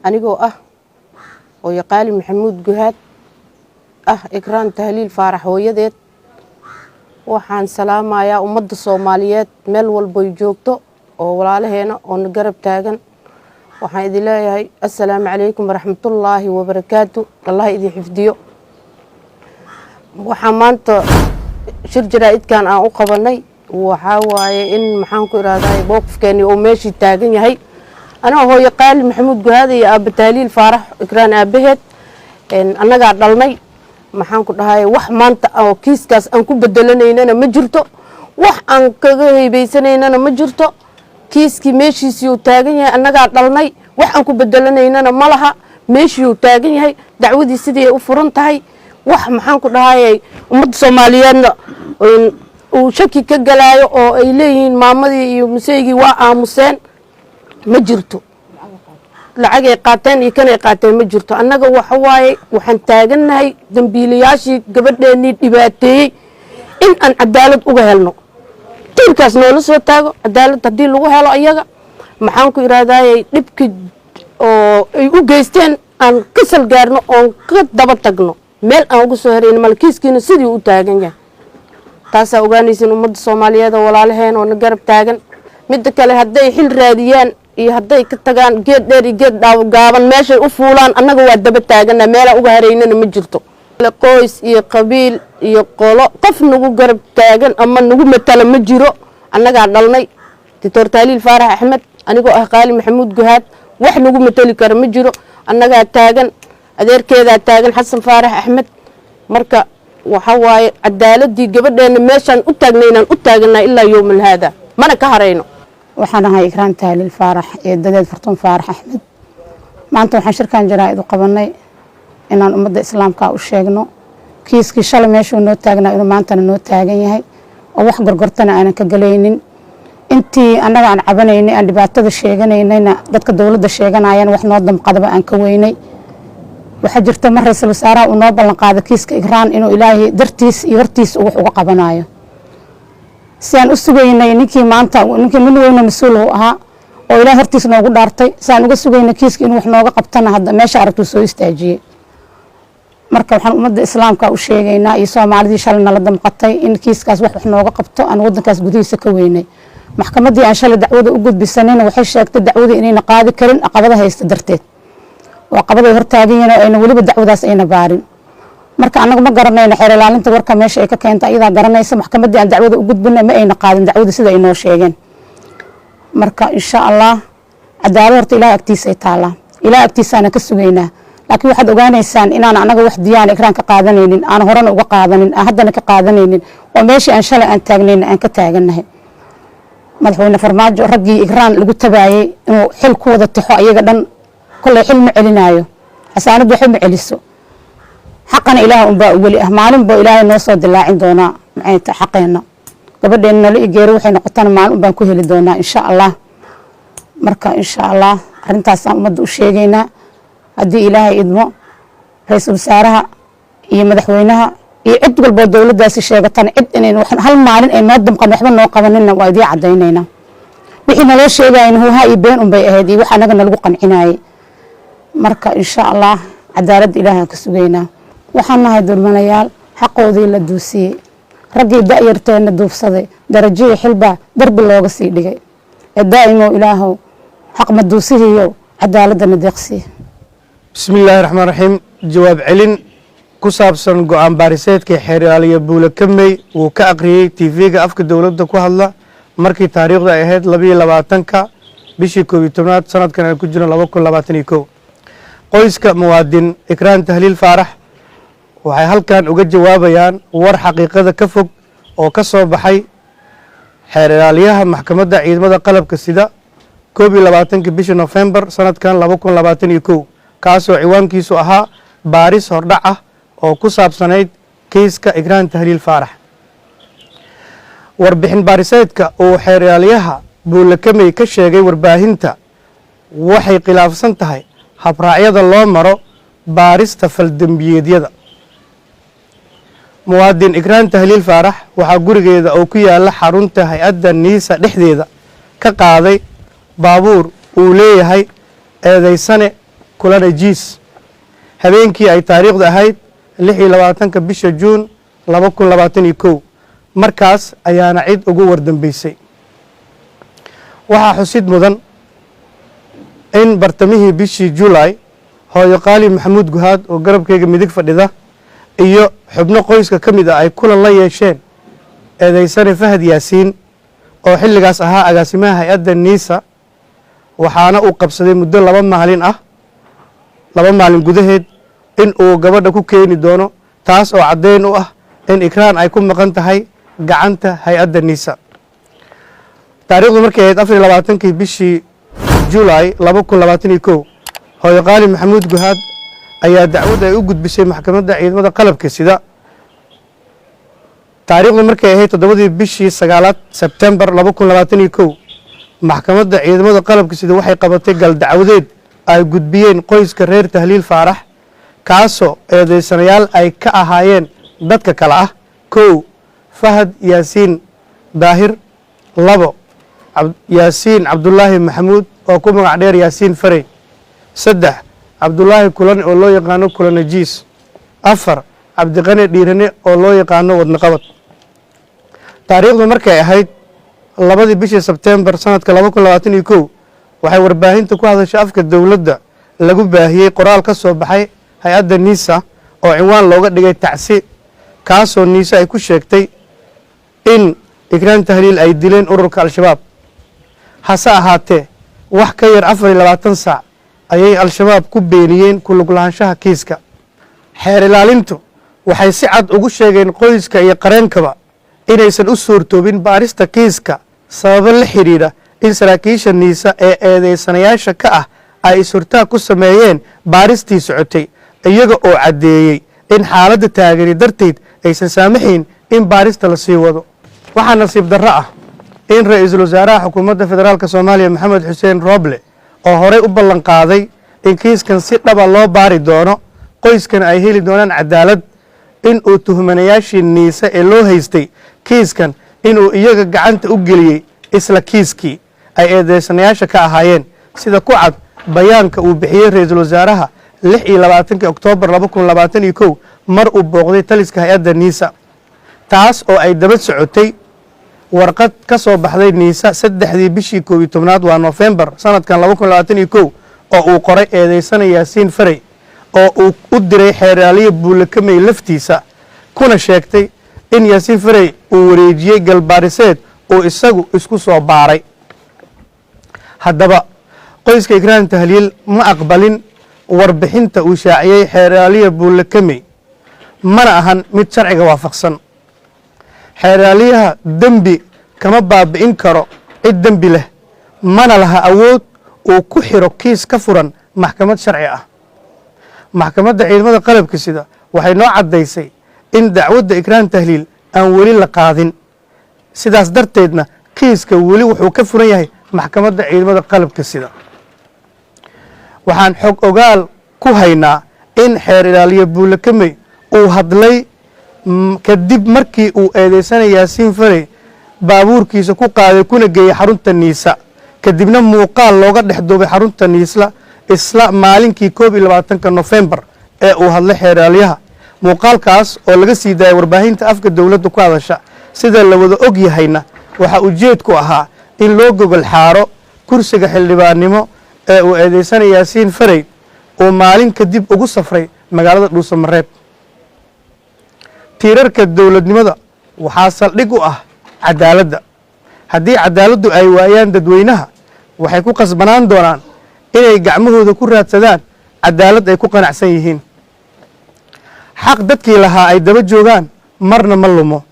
Anigoo ah Hooyo Qaali Maxamuud Guhaad, ah Ikraan Tahliil Faarax hooyadeed, waxaan salaamayaa ummadda Soomaaliyeed meel walboy joogto oo walaalaheena oo na garab taagan. Waxaan idin leeyahay assalaamu calaykum waraxmatullaahi wabarakaatu. Allah idin xifdiyo. Waxaa maanta shir jaraa-idkan aan u qabanay waxaa waaye in, maxaan ku irahday, mowqifkeeni oo meeshii taagan yahay. Anaa Hooyo Qaali Maxamuud Guhaad iyo Aaba Tahliil Faarax, Ikraan aabaheed, annagaa dhalnay. Maxaan ku dhahay, wax maanta oo kiiskaas aan ku bedelanaynana ma jirto, wax aan kaga heybaysanaynana ma jirto. Kiiskii meeshiisii uu taagan yahay. Annagaa dhalnay, wax aan ku bedelanaynana ma laha. Meeshii uu taagan yahay, dacwadii sidii ay u furan tahay. Wax, maxaan ku dhahayay, ummadda Soomaaliyeedna uu shaki ka galaayo oo ay leeyihiin maamadii iyo museygii waa aamuseen, ma jirto. Lacagay qaateen iyo kanay qaateen ma jirto. Annaga waxa waaye, waxaan taagannahay dambiilayaashii gabadheennii dhibaateeyey in aan cadaalad uga helno, tiirkaas noola soo taago. Cadaalad haddii lagu helo ayaga, maxaan ku idhahdayey, dhibkii oo ay u geysteen aan ka salgaarno oon ka daba tagno. Meel aan uga soo herayno malkiiskiina sidii u taagan yahay. Taasaa ogaanaysin ummadda Soomaaliyeed oo walaalaheen oo na garab taagan. Midda kale, hadday xil raadiyaan iyo hadday ka tagaan, geed dheer iyo geed gaaban meeshay u fuulaan, annaga waa daba taagana. Meelaan uga haraynana ma jirto. Qoys iyo qabiil iyo qolo qof nagu garab taagan ama nagu matala ma jiro. Annagaa dhalnay Doctor Tahliil Faarax Axmed. Anigoo ah Qaali Maxamuud Guhaad, wax nagu matali kara ma jiro. Annagaa taagan, adeerkeedaa taagan, Xasan Faarax Axmed. Marka waxa waaye, cadaaladii gabadheena meeshaan u taagnaynaan u taaganaa ilaa yowmal haada, mana ka harayno. Waxaan ahay Ikraan Tahliil Faarax, eedadeed Fartuun Faarax Axmed. Maanta waxaan shirkan jaraa-id u qabanay inaan ummadda islaamka u sheegno kiiskii shalay meeshuu noo taagnaa inuu maantana noo taagan yahay, oo wax gorgortana aanan ka galaynin. Intii annaga aan cabanaynay, aan dhibaatada sheeganaynayna, dadka dowladda sheeganayana wax noo damqadaba aan ka weynay. Waxaa jirta mar ra-iisul wasaaraha uu noo ballan qaaday kiiska Ikraan inuu Ilaahay dartiis iyo hortiis uu wax uga qabanayo. Si aan u sugaynay ninkii maanta, ninkii nin weyna mas-uul uu ahaa oo Ilahay hortiis noogu dhaartay, si aan uga sugaynay kiiska inuu wax nooga qabtana, hadda meesha aragtuu soo istaajiyey. Marka waxaan ummadda islaamka u sheegaynaa iyo Soomaalidii shalay nala damqatay in kiiskaas wax nooga qabto aan wadankaas gudihiisa ka weynay. Maxkamaddii aan shalay dacwada u gudbisanayna waxay sheegtay dacwadii inayna qaadi karin caqabada haysta darteed, oo caqabaday hortaagan yihiin oo ayna weliba dacwadaas ayna baarin. Marka anagu ma garanayno xeer ilaalinta warka meesha ay ka keenta, ayadaa garanaysa. Maxkamaddii aan dacwada u gudbinay ma ayna qaadin dacwadii sida ay noo sheegeen. Marka insha Allah cadaalad horta Ilaah agtiisay taallaa, Ilaah agtiisaana ka sugaynaa. Laakiin waxaad ogaanaysaan inaan anaga wax diyaan Ikraan ka qaadanaynin, aan horena uga qaadanin, aan haddana ka qaadanaynin, oo meeshii aan shalay aan taagnayna aan ka taagannahay. Madaxweyne Farmaajo raggii Ikraan lagu tabaayey inuu xil ku wada tixo ayaga dhan, kolley xil ma celinaayo, xasaanad waxba ma celiso. Xaqana Ilaah unbaa weli ah. Maalin buu Ilaahay noo soo dilaacin doonaa. Maxay tahay xaqeenna? Gabadheena nolo igeeri waxay noqotana maalin unbaan ku heli doonaa, insha Allah. Marka insha Allah arrintaasaan ummadda u sheegaynaa. Haddii Ilaahay idmo, ra-iisul wasaaraha iyo madaxweynaha iyo cid walboo dowladdaasi sheegatana, cid inayn hal maalin ay noo damqan, waxba noo qabanina, waa idiin caddaynaynaa. Wixii naloo sheegayen huuhaa iyo been unbay ahayd iyo wax anaga nalagu qancinayay. Marka insha Allah cadaaladda Ilaahay aan ka sugaynaa. Waxaan nahay dulmanayaal xaqoodii la duusiyey, raggii da-yarteenna duufsaday, darajihii xilbaa darbi looga sii dhigay. Ee daa'imow Ilaahow, xaq maduusihiiyow, cadaaladana deeqsiiye. Bismi illaahi raxmaan raxiim. Jawaab celin ku saabsan go-aan baariseedkii xeeraaliya Buule Kamey wuu ka aqriyey TV-ga afka dowladda ku hadla markii taariikhdu ay ahayd 22-ka bishii 11aad sanadkan aan ku jirno 2021. Qoyska muwaadin Ikraan Tahliil Faarax waxay halkan uga jawaabayaan war xaqiiqada ka fog oo ka soo baxay xeer ilaaliyaha maxkamadda ciidamada qalabka sida 21-ka bishii Nofembar sanadkan 2021, kaasoo ciwaankiisu ahaa baaris hordhac ah oo ku saabsanayd kiiska Ikraan Tahliil Faarax. Warbixin baariseedka uu xeer ilaaliyaha Buule Kamey ka sheegay warbaahinta waxay khilaafsan tahay habraacyada loo maro baarista faldembiyeedyada. Muwaadin Ikraan Tahliil Faarax waxaa gurigeeda oo ku yaala xarunta hay-adda NISA dhexdeeda ka qaaday baabuur uu leeyahay eedeysane Kulane Jiis, habeenkii ay taariikhdu ahayd 26-ka bisha Juun 2021. Markaas ayaana cid ugu wardambeysay. Waxaa xusid mudan in bartamihii bishii Julaay hooyo Qaali Maxamuud Guhaad oo garabkayga midig fadhida iyo xubno qoyska ka mid ah ay kulan la yeesheen eedeysane Fahad Yaasiin oo xilligaas ahaa agaasimaha hay-adda NISA, waxaana uu qabsaday muddo 2 maalin ah, 2 maalin gudaheed, in uu gabadha ku keeni doono, taas oo caddeyn u ah in Ikraan ay ku maqan tahay gacanta hay-adda NISA. Taariikhdu markay ahayd 24-kii bishii Julaay 2021, hooyo Qaali Maxamuud Guhaad ayaa dacwad ay u gudbisay Maxkamadda Ciidamada Qalabka Sida. Taariikhdu markay ahayd 7-dii bishii sagaalaad, Sebtembar 2021, Maxkamadda Ciidamada Qalabka Sida waxay qabatay gal dacwadeed ay gudbiyeen qoyska reer Tahliil Faarax, kaasoo eedeysanayaal ay ka ahaayeen dadka kale ah: 1, Fahad Yaasiin Daahir; 2, Yaasiin Cabdulaahi Maxamuud oo ku magac dheer Yaasiin Farey; 3, Cabdulaahi Kulane oo loo yaqaano Kulane Jiis; 4, Cabdiqani Dhiirane oo loo yaqaano Wadnaqabad. Taariikhdu markay ahayd 2-dii bishii Sebtembar sanadka 2021, waxay warbaahinta ku hadashay afka dowladda lagu baahiyey qoraal ka soo baxay hay-adda NISA oo cinwaan looga dhigay tacsi, kaasoo NISA ay ku sheegtay in Ikraan Tahliil ay dileen ururka Al-Shabaab. Hase ahaatee, wax ka yar 24 saac ayay Al-Shabaab ku beeniyeen ku lug lahaanshaha kiiska. Xeer ilaalintu waxay si cad ugu sheegeen qoyska iyo qareenkaba inaysan u suurtoobin baarista kiiska sababo la xidhiidha in saraakiisha NISA ee eedeysanayaasha ka ah ay is-hortaag ku sameeyeen baaristii socotay, iyaga oo caddeeyey in xaaladda taagani darteed aysan saamaxayn in baarista la sii wado. Waxaa nasiib darro ah in ra-iisul wasaaraha Xukuumadda Federaalka Soomaaliya, Maxamed Xuseen Rooble, oo horey u ballan qaaday in kiiskan si dhaba loo baari doono, qoyskana ay heli doonaan cadaalad, in uu tuhmanayaashii NISA ee loo haystay kiiskan inuu iyaga gacanta u geliyey isla kiiskii ay eedeysanayaasha ka ahaayeen, sida ku cad bayaanka uu bixiyey ra-iisul wasaaraha 26-kii Oktoobar 2021, mar uu booqday taliska hay-adda NISA, taas oo ay daba socotay warqad ka soo baxday NISA 3-dii bishii 11aad, waa Nofembar, sanadkan 2021, oo uu qoray eedeysana Yaasiin Farey oo uu u diray xeeraaliya Buulakamey laftiisa, kuna sheegtay in Yaasiin Farey uu wareejiyey galbaariseed uu isagu isku soo baaray. Haddaba, qoyska Ikraan Tahliil ma aqbalin warbixinta uu shaaciyey xeeraaliya Buulakamey, mana ahan mid sharciga waafaqsan. Xeeraaliyaha dembi kama baabi'in karo cid dembi leh, mana laha awood uu ku xiro kiis ka furan maxkamad sharci ah. Maxkamadda Ciidamada Qalabka Sida waxay noo caddaysay in dacwadda Ikraan Tahliil aan weli la qaadin, sidaas darteedna kiiska weli wuxuu ka furan yahay Maxkamadda Ciidamada Qalabka Sida. Waxaan xog ogaal ku haynaa in xeer ilaaliye Buulakamey uu hadlay kadib markii uu eedeysanay Yaasiin Farey baabuurkiisa ku qaaday kuna geeyey xarunta NISA, kadibna muuqaal looga dhex duubay xarunta NISA isla maalinkii 21-ka Nofembar ee uu hadlay xeeraalyaha, muuqaalkaas oo laga sii daayay warbaahinta afka dowladda ku hadasha. Sida la wada og yahayna, waxaa ujeedku ahaa in loo gogol xaaro kursiga xildhibaannimo ee uu eedeysanay Yaasiin Farey uu maalin kadib ugu safray magaalada Dhuusamareeb. Tiirarka dowladnimada waxaa saldhig u ah cadaaladda. Haddii cadaaladdu ay waayaan dadweynaha, waxay ku qasbanaan doonaan inay gacmahooda ku raadsadaan cadaalad ay ku qanacsan yihiin. Xaq dadkii lahaa ay daba joogaan marna ma lumo.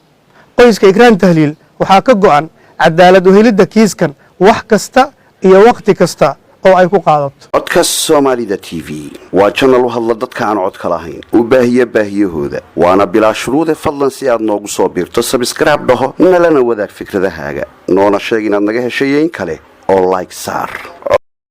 Qoyska Ikraan Tahliil waxaa ka go'an cadaalad u helidda kiiskan, wax kasta iyo wakhti kasta oo ay ku qaadato. Codka Soomaalida TV waa channel u hadla dadka aan codka lahayn, u baahiya baahiyahooda, waana bilaa shuruude. Fadlan si aad noogu soo biirto, subscribe dhaho, nalana wadaag fikradahaaga, noona sheeg inaad naga heshay in kale oo like saar.